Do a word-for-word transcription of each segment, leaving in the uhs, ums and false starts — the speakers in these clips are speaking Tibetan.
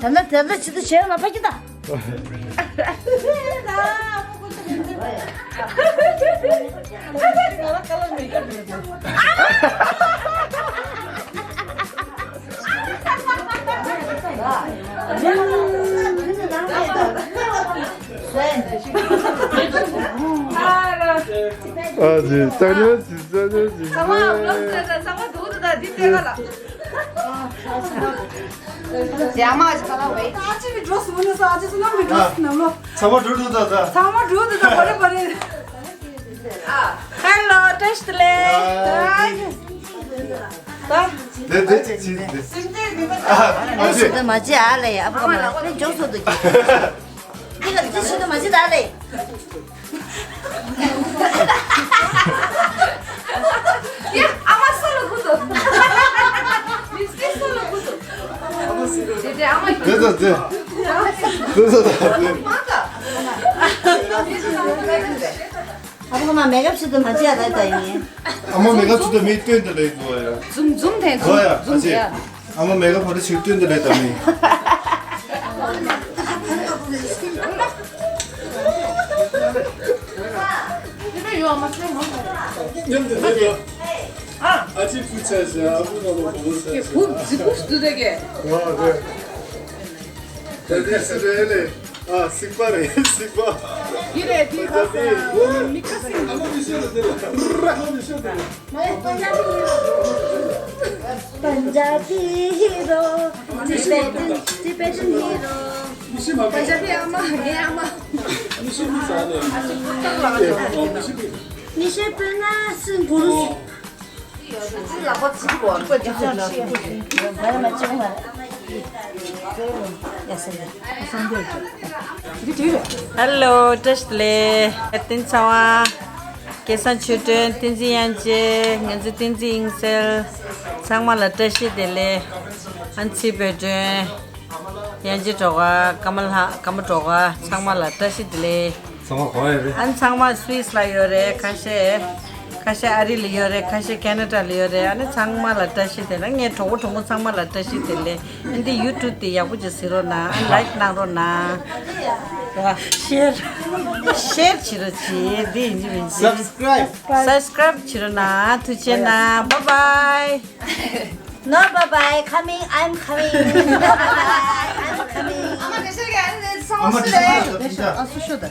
ད་ལྟ་དེ་འདྲ་བྱེད་དུ་བྱས་ལ་ཕ་གི་ད། ཨ་ཙི། ལྕགས་ཉོ་ཅིག་ལྕགས་ཉོ་ཅིག་ཚང་མ་ཨ་ལོ་ཟེར་ད་ཚང་མ་སྡུག་ཏུ་ད་འདི་ལྟས་ཀ་ལ། ཡ་མ་ཅི་ག་ལ་བས། ཨ་ཅི་གི་འགྲོ་སོང་ནི་ས་ཨ་ཅི་སུ་ནམ་གི་འགྲོ་སོང་ནམ་ལོ། ཚང་མ་འགྲོ་འགྲོ་ད་ད། ཚང་མ་འགྲོ་འདུག་ད་བ་རེ་བ་རེ། ཧེ་ལོ། བཀྲ་ཤིས་བདེ་ལེགས། ད། དེ་དེ་ཅིག་ཅིག་དེ། ཨ་ཨ་ཅི། ད་མ་ཅི་ཨ་ལེ། ཨ་ཕ་མ་ལེ་འཇོག་སོ་འདུག་གི། འདི་ག་ཅི་ཞིག་ཏུ་མ་ཅི་ད་ལེ། ཡ་ཨ་མ་སོ་ལོ་གུ་དོ། ལིབ་སི་ཊིག་སོ་ལོ་གུ་དོ། དེ་དེ་ཨ་མ་དེ་ད་དེ། དེ་ད་ད་དེ། ཨ་ཕ་མ་མེ་ཀབ་ཞིག་ཏུ་མ་བྱས་ད་ད་ཡིན། ཨ་མ་མེ་ཀབ་ཞིག་ཏུ་མི་སྟོན་དུ་ལེགས་གོ་ཡ། ཛུམ་ཛུམ་ཐེན་གོ་ཡ། ཛུམ་ཨ་ཛུམ་ཅེ། ཡ། ཨ་མ་མེ་ཀབ་ཕ་རི་ཞིག་སྟོན་དུ་ལེགས་ད་མི། ཨ་ཅི་བུ་ཆ་ཞིག་ཨ་བུ་ནང་ལ་བུ་ཆ་ཞིག་བུ་ཛི་བུ་ཞིག་ཏུ་ད་གེ། ད་དེ་སི་རེད་ལེ། ཨ་སིག་པ་རེད་སིག་པ། ཡི་རེད་དེ་ད་ས་མི་ཁ་སིང་། ཨ་མ་མི་ཤེས་ལ་དེ་ལ་ཨ་མ་མི་ཤེས་དེ་ལ། Punjabi hero, Tibetan, Tibetan hero. མི་ཤེས་མ་པ། Punjabi ཨ་མ་ངའི་ཨ་མ། མི་ཤེས་མི་ཟ་ནས། ཨ་ཅི་ཁ་ཏག་ལ་ཨ་ཅི། མི་ཤེས་པ་ང་སུ་འགུར། ཧེ་ལོ། བཀྲ་ཤིས་བདེ་ལེགས། བསྟན་ཚང་བ། སྐལ་བཟང་ཆོས་སྒྲོན། བསྟན་འཛིན་དབྱངས་ཅན། ང་ཚོ་བསྟན་འཛིན་དབྱིངས་གསལ། ཚང་མ་ལ་བཀྲ་ཤིས་བདེ་ལེགས། ཨན་ཚི་བོད་སྒྲོན། དབྱངས་ཅན་སྒྲོལ་དཀར། ཀརྨ་ལྷ། ཀརྨ་སྒྲོལ་དཀར། ཚང་མ་ལ་བཀྲ་ཤིས་བདེ་ལེགས། ཚང་མ་གོ་ཡ་རེད། ཨ་ནི་ཚང་མ་སུད་སི་ལ་ཡོད་རེད། ཁ་ཤས་ཁ་ཤས་ཨ་རི་ལ་ཡོད་རེད། ཁ་ཤས་ཁེ་ན་ཌ་ལ་ཡོད་རེད། ཨ་ནི་ཚང་མ་ལ་བཀྲ་ཤིས་བདེ་ལེགས། ངའི་གྲོགས་པོ་གྲོགས་མོ་ཚང་མ་ལ་བཀྲ་ཤིས་བདེ་ལེགས། ཨ་ནི་ཡུ་ཊུབ་དེ་ཡག་པོ་ཅིག་གཟིགས་རོགས་གནང་། ཨ་ནི་ལའིཀ་གནང་རོགས་གནང་། ཤེར་ཤེར་བྱེད་རོགས་གྱིས། འདི་ཡིན་གཅིག་མིན་གཅིག་སབ་སི་ཀ་རའིབ། སབ་སི་ཀ་རའིབ་བྱེད་རོགས་གནང་། ཐུགས་རྗེ་གནང་། བཱའི་བཱའི། No, bye bye. Coming, I'm coming. No, bye bye. I'm coming. ཨ་མ་དེ་ཤོད་ཀྱི་ཨ་ནི་ཚང་མ་ཨ་མ་ཤོད་དེ་ལེ། ཤོད་དེ་ཤོད་དེ།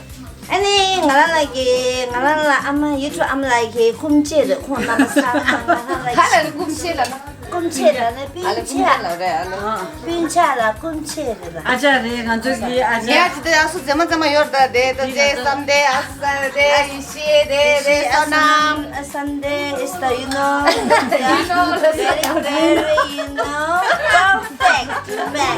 ཨ་ནི་ང་རང་ལ་གི་ང་རང་ལ་ཨ་མ་ཡུ་ཊུབ་ཨ་མ་ལ་གི་སྐུ་མཆེད་རེད། ཁོང་རྣམ་པ་ཚང་མ་ང་རང་ལ་གི་ཧ་ལ་རེ་སྐུ་མཆེད་ལ་ན། སྐུ་མཆེད་ལ་ན་ཨ་ལེ་སྤུན་སྐུ་མཆེད་ཆ་ལ་རེད། ཨ་ལེ་སྤུན་ཆ་ལ་སྐུ་མཆེད་རེད་ལ། ཨ་ཅག་རེད། ང་ཚོ་གི་ཨ་ཅག་ངས་ཅི་སྟེ་ཨ་སུ་མཛེས་མ་མཛེས་མ་ཡོད་ད། དེ་ད་དེ་བསམ་དེ་ཨ་སུ་ད་དེ། She, they, they, Sonam. Sunday is the, you know, you know, very, very, you know, perfect man.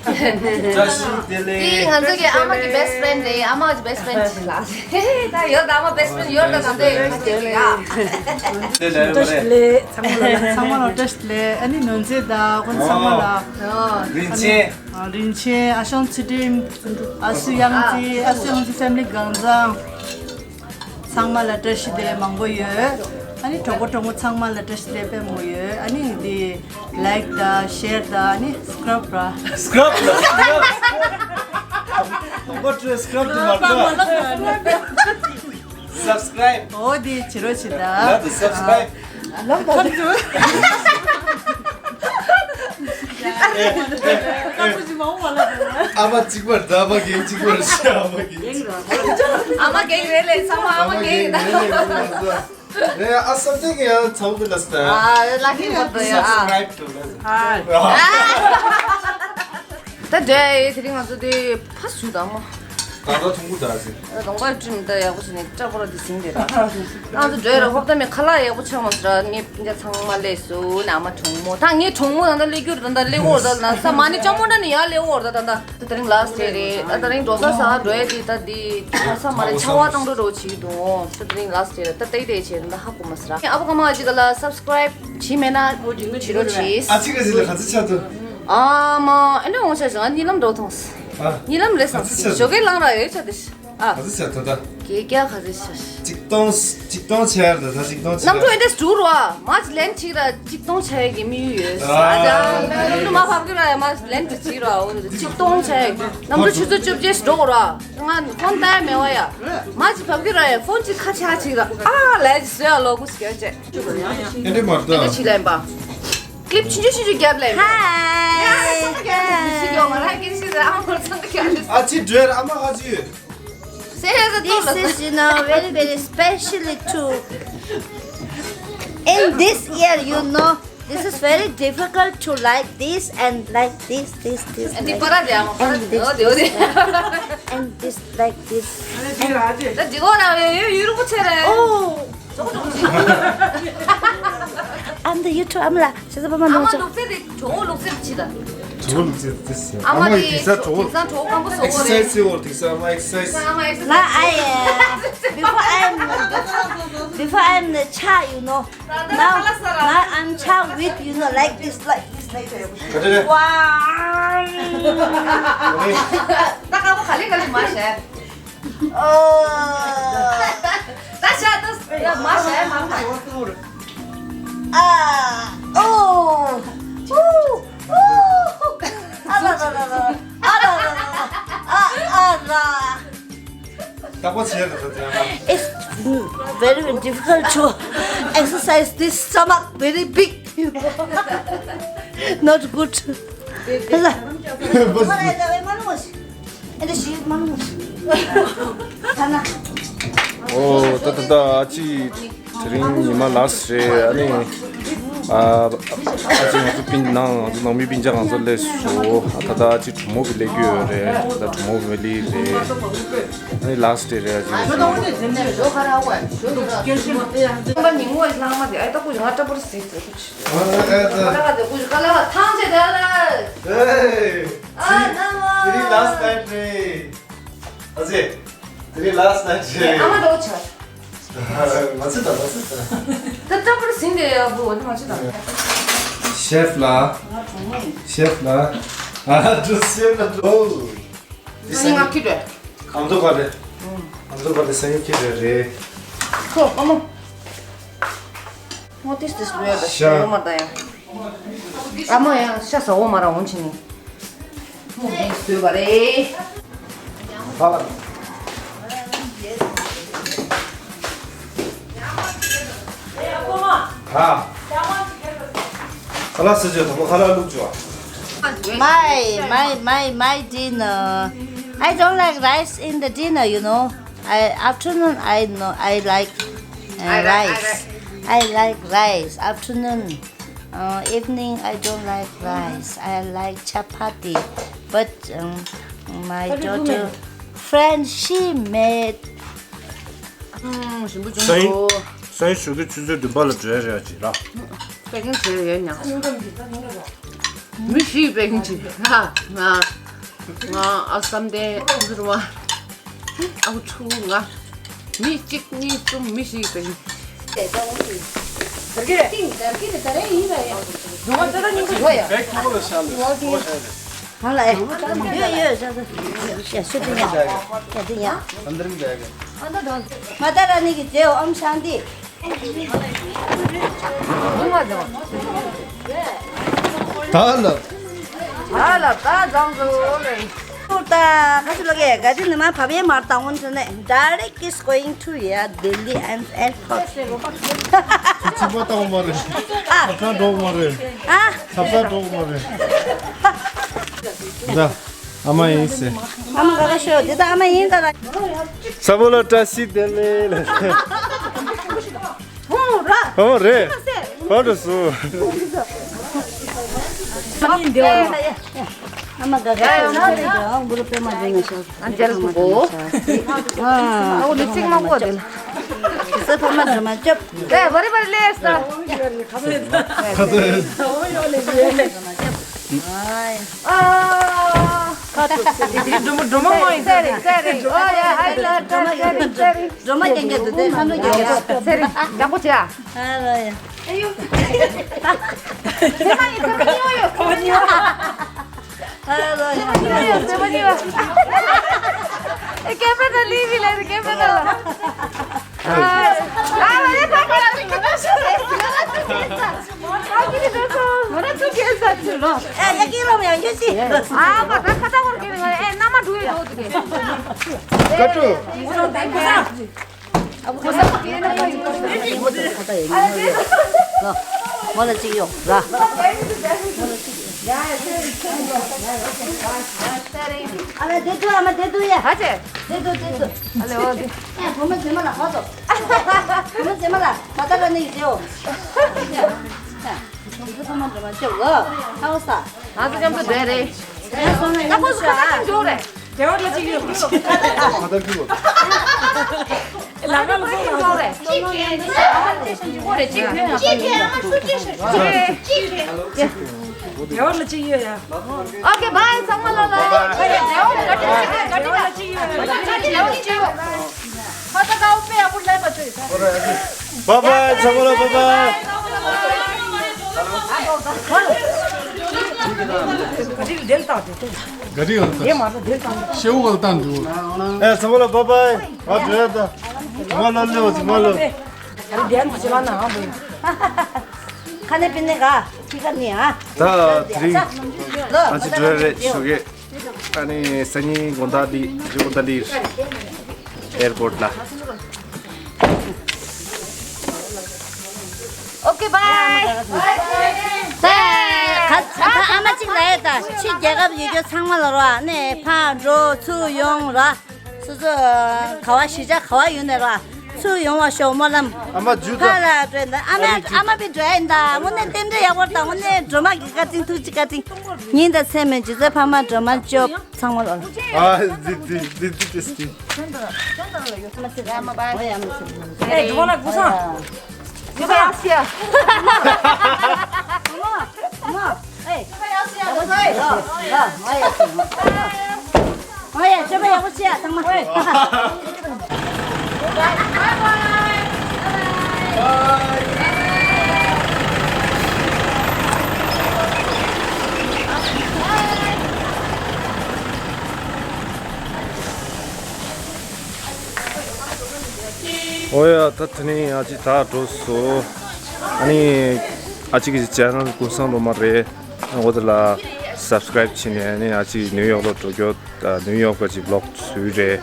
བཀྲ་ཤིས་བདེ་ལེགས། དེ་ང་ཚོ་གི་ཨ་མ་གི་best friend རེད། ཨ་མ་གི་best friend ཅིག་ལ། ད་ཡོད་ད། ཨ་མ་best friend ཡོད་ད། ང་ཚོ་ཡོད་ད། བཀྲ་ཤིས་བདེ་ལེགས། ཚང་མ་ལ་ཚང་མ་ལ་བཀྲ་ཤིས་བདེ་ལེགས། ཨ་ནི་ནོར་རྫས་དང་ཁོང་ཚང་མ་ལ། རིན་ཆེན། ཨ་རིན་ཆེན། ཨ་ཞང་ཚུལ་ཁྲིམས། ཨ་སུ་དབྱངས་ཅན། ཨ་སུ་དབྱངས་ཅན་family གང་ཚང་། ཚང་མ་ལ་བཀྲ་ཤིས་བདེ་ལེགས་མང་པོ་ཡོད། ཨ་ནི་གྲོགས་པོ་གྲོགས་མོ་ཚང་མ་ལ་བཀྲ་ཤིས་བདེ་ལེགས་དཔེ་མང་པོ་ཡོད། ཨ་ནི་འདི་like དང་share དང་ཨ་ནི་subscribe ར། Subscribe ར། Subscribe དང་མ་ཏྲ་subscribe དེ་མ་ཏྲ། Subscribe འོ་དེ་བྱེད་རོགས་བྱེད་ད། ལབ་དེ་subscribe། ལབ་ད་དེ། ཨ་མ་གཅིག་པར་ད་ཨ་མ་རྒན་གཅིག་པར་ཤི། ཨ་མ་རྒན། ཨ་མ་རྒན་རེད་ལེ། ཚང་མ་ཨ་མ་རྒན་ཡིན་ད། ཨ་ཨ་སམ་ཏེ་གི་ཡང་ཚ་བོ་དེ་ལ་སྟ། ཨ་ལ་ཁི་མོ་དོ་ཡ། Subscribe དོ་ལ། ཨ་ད་འདྲ་ཡེ་དེ་རིང་ང་ཚོ་དེ་ཕ་སུ་ད་ཨ་མ། ད་ལྟ་ཐུང་གུ་འདྲ་ཟེར། རོང་པ་ཁྲིམས་ད་ཡག་པོ་བྱས་ནས་སྐྲ་པོ་ར་དེ་ཟིན་དེ་ར། ང་ཚོ་འགྲོ་ཡ་ར་ཧོབ་ད་མེད་ཁ་ལག་ཡག་པོ་ཆགས་མ་སོང་ར། ངས་འདི་ཚང་མ་ལས་སུ་ནས་ཨ་མ་གྲོགས་མོ་ད་ངའི་གྲོགས་མོ་ད་ད་སླེབས་རྒྱུ་ར། ད་ད་སླེབས་འོར་ད་ན་ས་མ་ནི་ཅོ་མོ་འདྲ་ནི་ཡར་སླེབས་འོར་ད་ད་ད། ད་དེ་རིང་ལ་སི་ཊེ་རེད། ད་དེ་རིང་འགྲོ་ས་ས་འགྲོ་ཡ་དེ་ད་དེ་ཆ་ས་མ་རེད། ཆར་པ་བཏང་འགྲོ་འགྲོ་བྱེད་ཀྱི་འདུག་ད་དེ་རིང་ལ་སི་ཊེ་རེད། ད་ལྟ་ཡི་དེ་བྱས་ད་ཧ་གོ་མ་སོང་ར། ཨ་བུ་ཀ་མ་ཨ་ཅི་ག་ལ་སབ་སི་ཀ་རའིབ་བྱས་མེད་ན་བྱེད་རོགས་བྱེད། ཨ་ཅི་ག་ཅི་ལ་ག་ཚོད་ཆགས་འདུག་ཨ་མ་ཨ་ནི་འོང་ཆ་ཞིག་ང་གཉིད་ལམ་འགྲོ་ཐོངས། ཨ། གཉིད་ལམ་ལས་སང་ཞོགས་ཀས་ལངས་ར་ཡོད་ཆ་དེ་ཤི། ཨ། ག་ཚོད་ཆགས་ད་ལྟ། གེ་ཀྱ་ག་ཚོད་ཆགས་ཤི། ཆིག་སྟོང་ཆིག་སྟོང་ཆགས་ཡར་ད་ད་ཆིག་སྟོང་ཆགས་ནམ་གྲོ་ཡར། ཨེ་འདྲས་འགྲོ་ར་མ་ཅི་ལན་ཅིག་ར་ཆིག་སྟོང་ཆགས་ཡ་གི་དམིགས་ཡུལ་ཡོད། ཨ་ཨ་ཅག་ཡུལ་དུ་མ་བབ་གི་ར་ཡ་མ་ལན་ཅིག་ཅིག་ར་འོ་ཆིག་སྟོང་ཆགས་ཡ་གི་ནམ་གྲོ་ཆུ་ཚོད་བཅོ་བརྒྱད་འགྲོ་ར་ང་ཕོན་ལྟ་ཡ་མེད་བ་ཡ་མ་ཅི་བབ་གི་ར་ཡ་ཕོན་ཅིག་ཁ་ཆག་ཅིག་ར་ཨ་ལས་ཅི་ཟེར་ཡ་ལོ་གུ་སི་ཀྱ་ཅེ། ཨེ་འདྲས་མ་རེད་ད། ཅི་ལན་པ། ཀླིབ་ཆུང་ཆུང་ཆུང་ཆུང་རྒྱབ་ལེ། ཧའི། ཡ་ཚང་ག་ཁྱོད་ཤི་ཡོང་ང་རང་སྐད་ཤི་ཟེར་ཨ་མོར་ཚང་ག་ཁྱོད་ཤི། ཨ་ཅི་འགྲོ་ཡ་ར་ཨ་མ་ཧ་ཅི་ཡོད། སེ་ཧེ་ཟེར་ཏོ་ལ། This is, you know, very, very specially too. In this year, you know, this is very difficult to like this and like this, this, this, and like, the and this, and this, like this. ད་འདི་གོ་ན་ཡོད་ཡོད་རུ་ཆེ་རེད། Oh. I'm the YouTube. I'm la. ཤེས་པ་མ་ཨ་མ་ནོར་ལུག་རྩེད་དེ་གྲོགས་ལུག་རྩེད་ཅི་ད། གྲོགས་ལུག་རྩེད་དེ་ཟེར། ཨ་མ་དེ་དེང་སང་གྲོགས་དེང་སང་གྲོགས་སྐམ་པོ་བཟོ་གོ་རེད། ཨེག་སར་སའི་སི་ཡོད་དེང་སང་ཨ་མ་ཨེག་སར་སའི་སི། ང་ཨ་ཡེ། Before I'm before I'm the child, you know. Now now I'm child with, you know, like this, like this, like this. ག་རེ་རེད། Wow. ད་ཀ་བོ་ག་ལེ་ག་ལེ་མ་བྱས། ཨོ། ད་ཤ་ད་ཡ་མ་ཤ་མ་ཤ། ཨ། ཨོ། ཨུ། ཨུ། ཨ་ར་ར་ར་ར། ཨ་ར་ར་ར། ཨ་ཨ་ར། ད་པོ་ཆེ་རེད་ད་དེ་ཡང་། It's very difficult to exercise this stomach very big. Not good. ཨོ་ད་ད་ད་ཨ་ཅི་དེ་རིང་ཉི་མ་ལ་སི་རེད། ཨ་ནི་ཨ་ཨ་ཅི་ང་ཚོ་སྤུན་ནང་ང་ཚོ་ནང་མི་སྤུན་ཀྱག་ང་ཚོ་སླེབས་སོང་། ཨ་ད་ད་ཨ་ཅི་གྲོགས་མོ་གི་སླེབས་ཀྱི་ཡོད་རེད། ད་གྲོགས་མོ་ཝེ་ལི་རེད། ཨ་ནི་ལ་སི་རེད། ཨ་ཅི་ང་ཚོ། ཨ་ན་མ། དེ་རིང་ལ་སི་ནའིཊ་རེད། ཨ་ཙི། དེ་རིང་ལ་སི་ནའིཊ་རེད། ཨ་མ་དོ་ཆ། མ་ཚིག་དང་མ་ཚིག་དང་། ད་ལྟ་བར་ཟིན་པའི་ཡག་པོ་འོ་དེ་མ་ཚིག་དང་། ཤེཕ་ལ། ང་གྲོགས་མོ་ཡིན། ཤེཕ་ལ། ཨ་འགྲོ་ཤེཕ་ལ་འགྲོ། དེ་ང་ཡིན་ང་ཁྱི་འགྲོ། གམ་དུ་ག་རེ། གམ་དུ་ག་རེ་སང་ཉིན་ཁྱི་འགྲོ་རེད། ཁོ་ཨ་མ། ངོ་ཏིས་ཏིས་ལུས་ཡོད་པ་ཤ་ཡོད་མ་ད་ཡང་། ཨ་མ་ཡང་ཤ་ཟ་འོ་མ་ར་འོང་ཕྱིན་ནི། སྨུག་གིས་བཟོས་པ་རེད། ཧ་ལ། ཧ། ཁ་ལག་ཟ་བྱོས། དང་པོ་ཁ་ལག་བླུགས་བྱོས། My, my, my, my dinner. I don't like rice in the dinner, you know. I afternoon I know I like uh, I like, I rice. Like. I like rice. Afternoon, uh, evening I don't like rice. I like chapati. But um, my daughter friend she made. ཞིམ་པོ་བྱུང་སོང་། སང་ཉིན་ཞོགས་ཀས་ཆུ་ཚོད་བདུན་པ་ལ་འགྲོ་ཡ་རེད་ཅེས་ར། པེ་ཀིང་བྱས་ཡོད་ཉག་མི་བཞི་པེ་ཀིང་བྱས། ཧ། ང་། ང་ཨ་བསམ་གཏན་ཟུར་བ། ཨ་ཁུ་ཆུ་ང་། མི་གཅིག་གཉིས་གསུམ་མི་བཞི་པེ་ཀིང་། ང་ལ་ཨེ། ཡོད་ཡོད་ཤ་ཤ་ཤ་ཤ་ཡ་ཤ་ཤ་ཡ། མ་ད་ར་ནི་གི་རྗེའོ་ཨོམ་ཤཱན་ཏི། ད་ལ། ད་ལ་ད་ཙང་ཙོ་ལེ། ད་ཁ་ཆུ་ལོ་གེ་ག་ཅི་ནི་མ་བབ་ཡེ་མར་ད་འོན་ཏེ་ནེ་direct is going to ya Delhi and airport. ཚིག་པ་ཏག་མ་རེད། ཨ། ཁ་འགྲོ་མ་རེད། ཨ། ཚབ་ཚ་འགྲོ་མ་རེད། ད། ཨ་མ་ཡིན་ཟེར། ཨ་མ་ག་ག་ཤོད་དེ་ད་ཨ་མ་ཡིན་ད་ལ། ས་བོ་ལ་བཀྲ་ཤིས་བདེ་ལེགས་ལ། ཧོ་ར། ཧོ་རེད། ཧོ་ར་སུ། ཨ་མ་ཡིན་བདེ་བ། ཨ་མ་ག་ག་ཨ་ཨ་ཨ་འབུ་རུ་པད་མ་འདི་ནས་ཤོག་ཨ་འཇལ་དགོས། ཨ་ཨ་ཨ་ཨོ་ལི་ཅིག་མང་པོ་འདི་ལ། ཟས་ཕ་མ་འདྲ་མ་སྐྱོབ། ཨེ་བ་རི་བ་རི་ལེས་ད། ཁ་ཚ་ཡོད། ཨ་ཨ་ཁ་ཚ་ཡོད། འདི་འདྲ་མོ་འདྲ་མོ་མ་ཡིན་ཟེར་རེད་ཟེར་རེད། ཨོ་ཡ་ཨའི་ལ་ད་ཟེར་རེད་ཟེར་རེད། འགྲོ་མ་རྒྱག་མཁན་འདུག་སྟེ་ལྷ་མོ་རྒྱག་མཁན་འདུག་ཟེར་རེད། ཡག་པོ་བྱས་ཨ། ཨ་ལ་ཡ། ཨེ་ཡོ། ཚེ་མ་ཡིན་ཚེ་མ་ཉིད་ཡོ་ཡོ། ཨ་ལ་ཡ། ཚེ་མ་ཉིད་ཡོ། ཚེ་མ་ཉིད་ཡོ། ཨེ་ཀེམ་པ་ད་ལི་བི་ལ་ཀེམ་པ་ད་ལ། ཨ་ལ་ཡ་ད་ཀེམ་པ་ད་ལ། ང་རང་ཚོ་ཁྱེད་ཚ་ཚུར་ལོ། ཨེ་ཡ་ཀི་ལོ་མ་ཡང་ཁྱོད་ཤི། ཨ་མ་ད་ཁ་ད་གོར་ཁྱེད་ཨེ་མནའ་མ་འགྲོ་ཡོད་འགྲོ་དུ་གེ། ཀ་ཀྲུ། མོ་ལ་གཅིག་ཡོང་ར། ཨ་མ་དེ་དུ་ཨ་མ་དེ་དུ་ཡ། ཧ་ཅེ། དེ་དུ་དེ་དུ། ཨ་ལེ་འོ་དེ། ཨ་བུ་མོ་རྗེས་མ་ལ་ཧོ་དོ། བུ་མོ་རྗེས་མ་ལ་མ་ད་ལ་ནི་ཡོ། ཨ་བུ་མོ་རྗེས་མ་ཅོ་གོ། ཧ་ས། ང་ཚོ་ཀམ་པུ་དེ་རེད། ཡ་སོང་ན་ཡ་ཁོ་སུ་ཁ་ཏ་ཅིག་འཇོག་རེད། དེ་བར་ལ་ཅིག་ཡོད། ཁ་ཏ་ཁུ་བ། ལ་ང་ལ་ཁོ་ལ་འཇོག་རེད། ཅིག་གེ་ཅིག་གེ་ཅིག་གེ་ཅིག་གེ། དེ་བར་ལ་ཅིག་ཡོད་ཡ། ཨོ་ཀེ་བྷའི་ཚང་མ་ལ་ལ། དེ་བར་ལ་ཅིག་ཡོད་ཡ། ཁ་ཏ་ཀའོ་པེ་ཨ་བུ་ལ་པ་ཅོ་ཡ། བཱའི་བཱའི། ཚང་མ་ལ་བཱའི་བཱའི། ག་རེ་ལ་དེ་ལྟ་དེ། ག་རེ་ལ་དེ་དེ་མ་རེད་དེ་ལྟ། ཤེའུ་ག་ལ་བཏང་འདུག་ཨེ་ཚང་མ་ལ་བཱའི་བཱའི། ང་འགྲོ་ཡ་ད། ཚང་མ་ལ་ལེའོ་ཚང་མ་ལ། ཨ་རེ་དེ་ཚོ་ཅི་ལ་ན་ཨ་འདུག་ཁ་ནས་པི་ནས་ག་ཁི་ཁ་ནས་ཨ། ད་དེ་རིང་ང་ཚོ་འགྲོ་ཡ་རེད་ཞོགས་ཀས། ཨ་ནི་སང་ཉིན་དགོང་དག་འདི་ཇོ་མོ་ཏ་ལི་ཨེར་པོར་ལ། ཨོ་ཀེ་བཱའི། ད་ཨ་མ་གཅིག་ལ་ཡ་ད་ཕྱི་རྒྱལ་ཁབ་ཡོད་རྒྱུ་ཚང་མ་ལ་རོ་ཨ་ནི་ཕར་འགྲོ་ཚུར་ཡོང་ར། སོ་སོ་ག་བ་གཞིས་ཆགས་ག་བ་ཡོད་ནས་ར་ཚུར་ཡོང་བ་ཤོག་སྨོན་ལམ། ཨ་མ་ཇུ་ད། ཕར་ལ་འགྲོ་ཡིན་ད་ཨ་མ་ཨ་མ་པི་འགྲོ་ཡིན་ད་དངོས་གནས་རྟེན་འབྲེལ་ཡག་པོ་ད་དངོས་གནས་སྒྲོལ་མ་གི་བཀའ་དྲིན་ཐུགས་རྗེ་བཀའ་དྲིན། ཉིན་དང་མཚན་མོའི་རྗེས་སུ་ཕ་མ་སྒྲོལ་མ་སྐྱོབ། ཚང་མ་ལ། ཨ་ཛི་ཛི་ཛི་ཛི་ཛི་ཛི། ཨེ་འགྲོ་ན་གུ་སང་། ཡོད་པ་ཡག་ཤི་ཡ། ཨེ་ཡོད་པ་ཡག་ཤི་ཡ། ཨེ་ཡོད་པ་ཡག་ཤི་ཡ་ཚང་མ། ཨོ་ཡ། ད་དེ་ནས་ཨ་ཅེ་ད་འགྲོ་སོང་། ཨ་ནི་ཨ་ཅེ་གི་ཅེ་ནལ་ཀུན་བཟང་སློབ་མ་རེད། འོ་དེ་ལ་སབ་སི་ཀ་རེབ་བྱས་ནས་ཨ་ནི་ཨ་ཅེ་ནིའུ་ཡོག་ལ་འགྲོ་རྒྱུ། ད་ནིའུ་ཡོག་གི་ཅིག་བི་ལོག་བཟོས་རེད།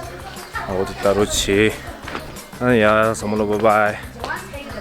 འོ་དེ་ལྟ་རོགས་བྱེད། ཨ་ནི་ཡ་ཚང་མ་ལ་བཱའི་བཱའི།